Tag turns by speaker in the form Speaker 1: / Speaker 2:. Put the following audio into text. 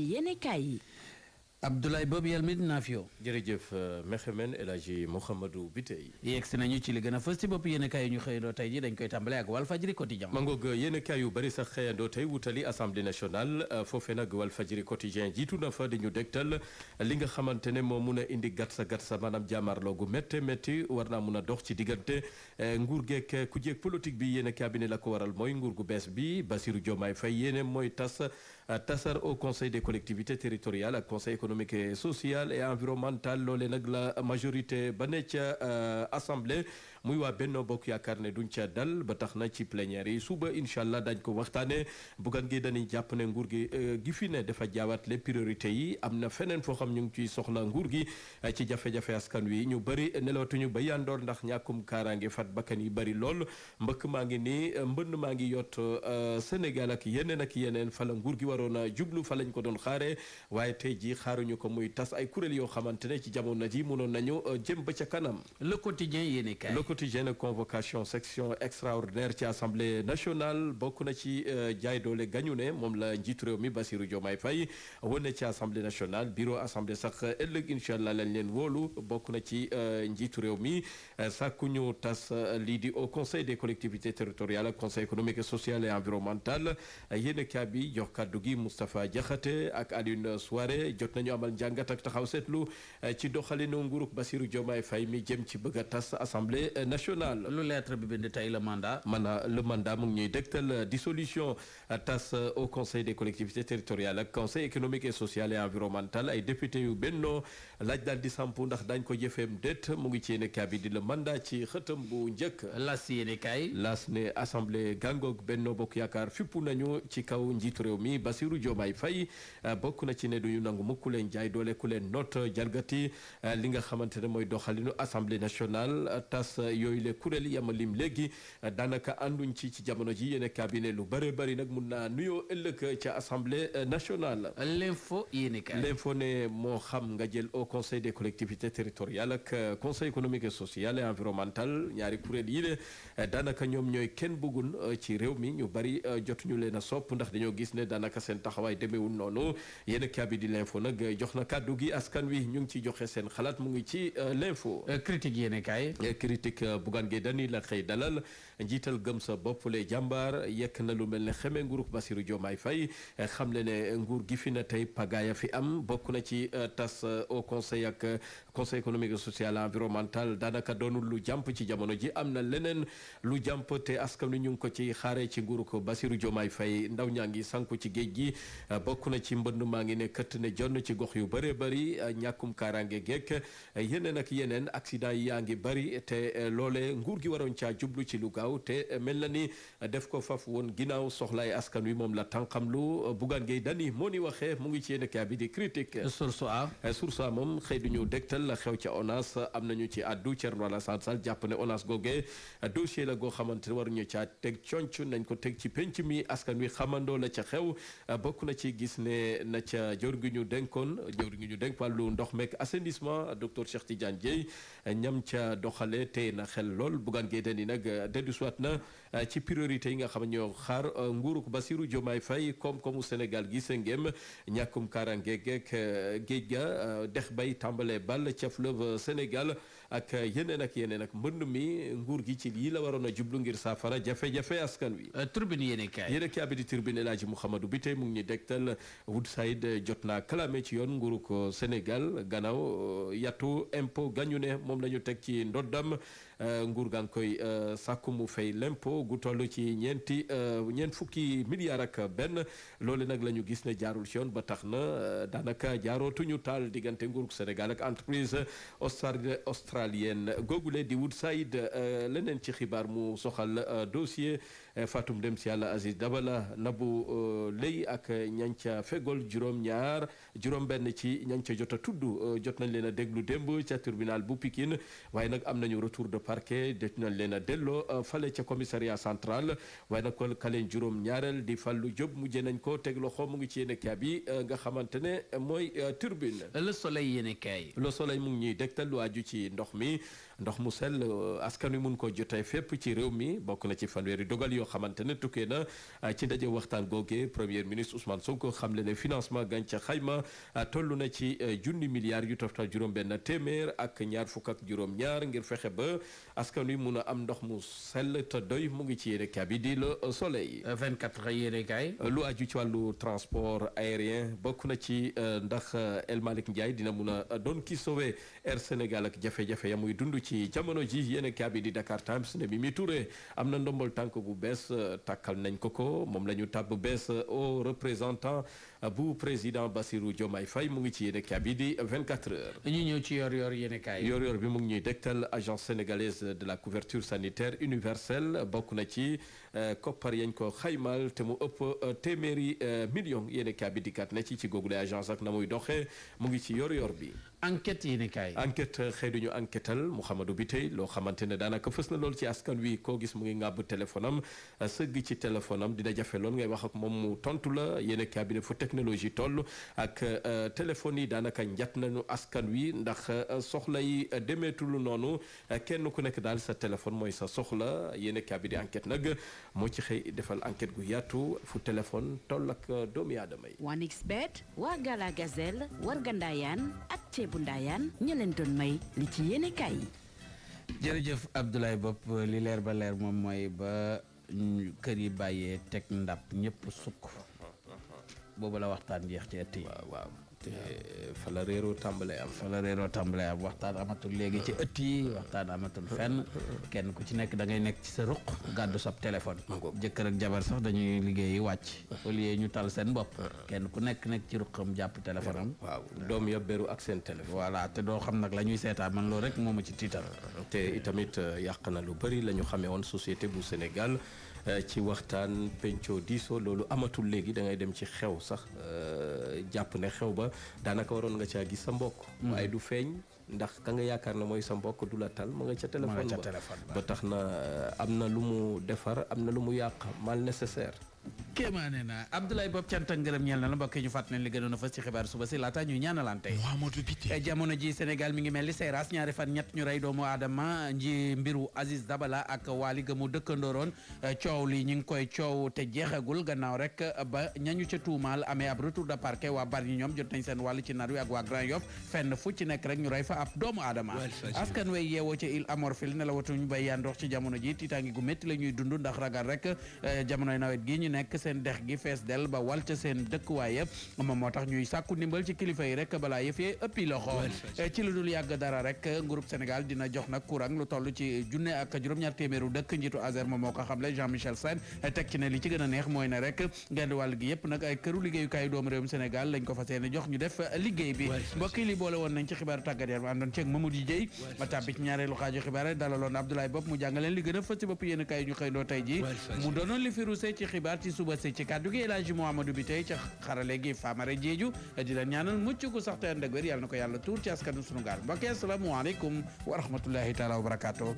Speaker 1: ci yéenekaay yi.
Speaker 2: Abdoulaye Bob Yalmid Nafio.
Speaker 3: jërëjëf Mekhemen El Hadji Mouhamadou Biteye.
Speaker 2: yegsi nañu ci li gën a fës ci bopp yéenekaay yi ñu xëyandoo tey ji dañ koy tàmbale ak Walfadjri Quotidien.
Speaker 3: ma ngoog yéenekaay yu bari sax xëyandoo tey wutali assemblée nationale foofee nag Walfadjri Quotidien jiitu na fa di ñu dégtal li nga xamante ne moo mun a indi gatsa maanaam jaamarloo gu métti war naa mun a dox ci diggante nguur geek ku jeeg politique bi yéenekaay bi ne la ko waral mooy nguur gu bees bi Bassirou Diomaye Faye yéene mooy tasar au conseil des collectivités territoriales ak conseil économique et social et environnemental loole nag la majorité ba ne ca assemblée muy waa Benno Bokk Yaakaar ne duñ ca dal ba tax na ci plénière yi suba incha allah dañ ko waxtaanee bugan gi dañuy jàpp ne nguur gi fi ne dafa jaawaat les priorités yi am na feneen foo xam ñu ngi ciy soxla nguur gi ci jafe-jafe askan wi ñu bëri nelawatuñu ba yandoor ndax ñàkkum kaaraange fat bakkan yi bëri lool mbëkk maa ngi nii mbënn maa ngi yot Sénégal ak yeneen fa la nguur gi waroon a jublu fa lañ ko doon xaaree waaye tey jii xaaruñu ko muy tas ay kuréel yoo xamante ne ci jamono ji mënoon nañu jëm ba ca kanam.
Speaker 2: Le Quotidien yéenekaay.
Speaker 3: Le Quotidien convocation section extraordinaire ci assemblée nationale bokk na ci jaay doole gañu ne moom la njiitu réew mi Bassirou Diomaye Faye wane ci assemblée nationale bureau assemblée sax ëllëg incha allah lañ leen wóolu bokk na ci njiitu réew mi sàkku ñu tas lii di au conseil des collectivités territoriales ak conseil économique et social et environnemental yéenekaay bi jox kàddu gi Moustapha Diakhaté ak Alioune Souaré jot nañu amal njàngat ak taxaw seetlu ci doxalinu nguurug Bassirou Diomaye Faye mi jëm ci bëgg a tas assemblée nationale.
Speaker 2: lu lettre bi bind tey le mandat.
Speaker 3: le mandat mu ngi ñuy dégtal dissolution tas au conseil des collectivités territoriales ak conseil économique et social et environnemental ay député yu bennoo laaj daal di sampu ndax dañ ko jëfeem déet mu ngi ci yéenekaay bi di le mandat ci xëtam bu njëkk.
Speaker 2: las yéenekaay.
Speaker 3: las ne assemblée gàngoog Benno Bokk Yaakaar fippu nañu ci kaw njiitu réew mi Bassirou Diomaye Faye bokk na ci ne duñu nangu mukk leen jaay doole ku leen noot jalgati li nga xamante ne mooy doxalinu assemblée nationale tas yooyu le kuréel yama lim léegi daanaka ànduñ ci jamono ji yéen cabinet lu bëri nag mun naa nuyoo ëllëg ca assemblée nationale.
Speaker 2: l'info yéenekaay.
Speaker 3: l'info ne moo xam nga jël au conseil des collectivités territoriales ak conseil économique et social et environnemental ñaari kuréel yi le daanaka ñoom ñooy kenn bëggun ci réew mi ñu bëri jotuñu leen a sopp ndax dañoo gis ne daanaka seen taxawaay demeewul noonu yéen cabinet di l'info nag jox na kàddu gi askan wi ñu ngi ci joxe seen xalaat mu ngi ci l'info.
Speaker 2: critique yéenekaay.
Speaker 3: critique Bougane Gueye Dany la xëy dalal njiital gëm sa bopp le jàmbaar yekk na lu mel ne xeme nguurug Bassirou Diomaye Faye xam le ne nguur gi fi na tey pagaaya fi am bokk na ci tas au conseil ak conseil économique et social environnemental daanaka doonul lu jàmp ci jamono ji am na leneen lu jàmp te askan wi ñu ngi ko ci xaare ci nguurug Bassirou Diomaye Faye ndaw ñaa ngi sanku ci géej gi bokk na ci mbënd maa ngi ne këtt ne jonn ci gox yu bëree bëri ñàkkum kaaraange geek yeneen accident yi yaa ngi bëri te loole nguur gi waroon caa jublu ci lu gaaw te mel na ni def ko faf woon ginnaaw soxlaay askan wi moom la tànqamlu Bougane Gueye Dany moo ni waxee mu ngi ci yéenekaay bi di critique.
Speaker 2: Source
Speaker 3: A moom xëy duñu dégtal la xew ca ONAS am nañu ci addu Thierno Alassane Sall jàpp ne ONAS googee dossier la goo xamante ne waruñu caa teg conc nañ ko teg ci penc mi askan wi xamandoo la ca xew bokk na ci gis ne na ca jor gi ñu dénk wàllu ndox meek assainissement docteur Cheikh Tidiane Dièye ñam ca doxale tey na xel lool Bougane Gueye Dany nag dellu siwaat na ci priorité yi nga xam ne ñoo xaar nguuruk Bassirou Diomaye Faye koom-koomu Sénégal gi sa ngéem ñàkkum kaaraange geek géej ga dex bay tàmbalee ball ca fleuve Sénégal ak yeneen ak mbënd mi nguur gi ci lii la waroon a jublu ngir saafara jafe-jafe askan wi.
Speaker 2: Tribune yéenekaay
Speaker 3: bi di Tribune El Hadji Mouhamadou Biteye mu ngi ñu dégtal Woodside jot naa clamé ci yoon nguuruk Sénégal gannaaw yatu impôt gañu ne moom la ñu teg ci ndoddam nguur gaa ngi koy sàkku mu fay l'impôt gu toll ci ñeent fukki milliards ak benn loole nag la ñu gis ne jaarul ci yoon ba tax na daanaka jaarootuñu taal diggante nguurug Sénégal ak entreprise australienne googule di Woodside leneen ci xibaar mu soxal dossier Fatou dem si yàlla Aziz Dabala Nabou Leye ak ñanca fegol juróom benn ci ñanca jot a tudd jot nañ leen a déglu démb ca tribunal bu Pikine waaye nag am nañu retour de parquet det nañ leen a delloo fale ca commissariat central waaye nag kon kaleen juróom ñaareel di Fallou Diop mujjee nañ ko teg loxo mu ngi ci yéenekaay bi nga xamante ne mooy Tribune.
Speaker 2: Le Soleil yéenekaay.
Speaker 3: Le Soleil mu ngi ñuy dégtal lu aju ci ndox mi ndox mu sell askan wi mun ko jotee fépp ci réew mi bokk na ci fanweeri dogal yoo xamante ne tukkee na ci ndaje waxtaan googe premier ministre Ousmane Sonko xamle ne financement gàncax xayma toll na ci junni milliards yu toftal juróom-benn téeméer ak ñaar fukk ak juróom-ñaar ngir fexe ba askan wi mun a am ndox mu sell te doy mu ngi ci yéene bi di Le Soleil.
Speaker 2: 24 yéene kaay.
Speaker 3: lu aju ci wàllu transport aérien bokk na ci ndax El Malick Ndiaye dina mun a doon ki sauvé Air Sénégal ak jafe-jafe ya muy dund ci jamono ji yéene bi di Dakar Times ne Mimi Touré am na ndombol tànk bu bees takkal nañ ko moom la ñu tàbb bees au représentant bu président Bassirou Diomaye Faye mu ngi ci yéene bi di 24 heures.
Speaker 2: ñu ñëw ci yor-yor yéene kaay.
Speaker 3: yor-yor bi mu ngi ñuy dégtal agence sénégalaise de la couverture sanitaire universelle bokk na ci koppar yañ ko xaymal te mu ëpp téeméeri million yéene bi dikkaat na ci googule agence ak na muy doxee mu ngi ci yor-yor bi.
Speaker 2: enquête yéene kaay.
Speaker 3: enquête xëy duñu enquêtal Mouhamadou Biteye loo xamante ne daanaka fës na lool ci askan wi koo gis mu ngi ngàbb téléphone am sëgg ci téléphone am dina jafe lool ngay wax ak moom mu tontu la yéene bi ne fu technologie toll ak téléphone yi daanaka njat nañu askan wi ndax soxla yi demeetul noonu kenn ku nekk daal sa téléphone mooy sa soxla yéene bi di enquête nag moo ci xëy defal enquête gu yaatu fu téléphone toll ak doomi aadama yi.
Speaker 1: 1xBet waa Gala Gazelle Warga Ndayane ak ceebu Ndayane ñu leen doon may li ci yéene kaay yi.
Speaker 2: jërëjëf Abdoulaye Bopp li leer ba leer moom mooy ba kër yi bàyyee teg ndab ñëpp sukk boobu la waxtaan jeex ci ëtt yi.
Speaker 3: waaw te fa la réeroo tàmbalee am.
Speaker 2: waxtaan amatul léegi ci ëtt yi waxtaan amatul fenn kenn ku ci nekk da ngay nekk ci sa ruq gàddu sab téléphone. jëkkër ak jabar sax dañuy liggéeyi wàcc au lieu ñu tal seen bopp kenn ku nekk ci ruqam jàpp téléphone am.
Speaker 3: waaw doom ya beru ak seen téléphone.
Speaker 2: voilà te doo xam nag la ñuy seetaan man loolu rek moo ma ci tiital.
Speaker 3: te itamit yàq na lu bëri la ñu xamee woon société bu Sénégal. ci waxtaan penco diisoo loolu amatul léegi da ngay dem ci xew sax jàpp ne xew ba daanaka waroon nga caa gis sa mbokk. waaye du feeñ ndax ka nga yaakaar ne mooy sa mbokk du la tal ma nga ca téléphone ba tax na am na lu mu defar am na lu mu yàq mal nécessaire.
Speaker 2: kéemaane na Abdoulaye Bob cant ak ngërëm ñeel na la mbokk yi ñu fàttali leen li gënoon a fës ci xibaar suba si laata ñuy ñaanalante. jamono ji Sénégal mi ngi mel ni Seras ñaari fan ñett ñu rey doomu aadama nji mbiru Aziz Dabala ak Waly ga mu dëkkandooroon coow li ñu ngi koy coow te jeexagul gannaaw rek ba ñañu ca tuumaal amee ab retour de parquet waa Bargny ñoom jot nañ seen wàll ci nar wi ak waa Grand Yoff fenn fu ci nekk rek ñu rey fa ab doomu aadama. askan way yeewoo ca Île à Morphil ne la watuñu bay yandox ci jamono ji tiitaangi gu métti la ñuy dund ndax ragal rek jamonoy nawet gi ñu nekk seen dex gi fees del ba wal ca seen dëkkuwaay yëpp moom moo tax ñuy sàkku ndimbal ci kilifa yi rek balaa yëf yee ëppi loxo ci lu dul yàgg dara rek groupe Sénégal dina jox nag courant lu toll ci junne ak juróom-ñaar téeméeru dëkk njiitu ASER moom moo ko xamle Jean-Michel Sène teg ci ne li ci gën a neex mooy ne rek genn wàll gi yëpp nag ay këru liggéeyukaayu doomu réewum Sénégal lañ ko fas yéene jox ñu def liggéey bi mbokk yi li boole woon nañ ci xibaaru tàggat yaram àndoon ceeg Mamadou Dieye ma tàbbi ci ñaareelu xaaju xibaar dalaloon Abdoulaye Bopp mu jàngaleen li gën a fës ci bopp yéen kaay ñu xëyndoo tey ji mu doonoon li fi rusé ci xibaar ci suba si ci kàddu gi El Hadji Mouhamadou bi tey ca xarale gi Famara Diédhiou di leen ñaanal mucc gu sax te ànd ak wér yàlla na ko yàlla tuur ci askanu sunu gaal mbokk yi asalaamaaleykum wa rahmatullahi taala wa barakaatu